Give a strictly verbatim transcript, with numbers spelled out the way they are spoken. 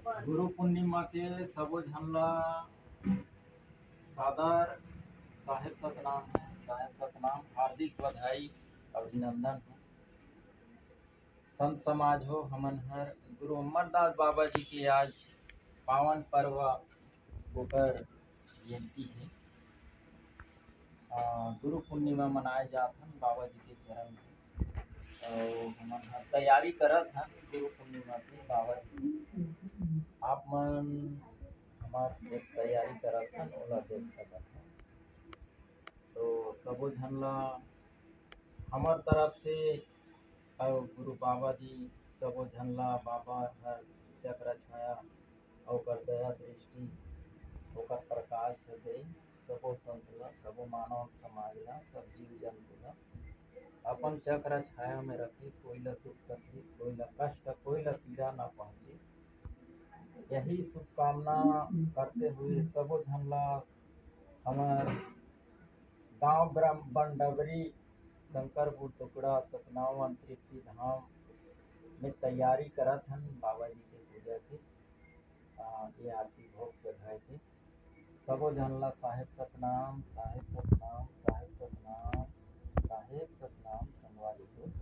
गुरु पूर्णिमा के सबो झन ला सादर साहेब सतनाम हे, साहेब सतनाम, हार्दिक बधाई, अभिनंदन हे। संत समाज हो, हमन हर गुरु अमरदास बाबा जी के आज पावन पर्व ओकर जयंती हे। अ, गुरु पूर्णिमा मनाए जात हन बाबा जी के चरण में। अउ हमन ह तैयारी करत हन गुरु पूर्णिमा के बाबा जी के। आप मन हमार एक तैयारी करत हन, ओला देख सकत हन। तो सबो झन ला हमर तरफ से अउ गुरु बाबा जी सबो झन ला बाबा हर चक्र छाया अउ ओकर दया दृष्टि, ओकर प्रकाश से दे। सबो संत ला, सबो मानव समाज ला, सब जीव जंतु ला अपन चक्र छाया में रखे, कोई ला दुख तकलीफ, कोई ला कष्ट, कोई ला पीड़ा ना पहुंचे। यही शुभकामना करते हुए सबो झन ला हमर गांव ब्रह्म बंडबरी, शंकरपुर टुकड़ा, सतनावन तृप्ति धाम में तैयारी करत हन बाबा जी के पूजा के। आ, ये आरती भोग चढ़ाए के। सबो झन ला साहेब सतनाम, साहेब सतनाम, साहेब सतनाम, साहेब सतनाम संगवारी हो।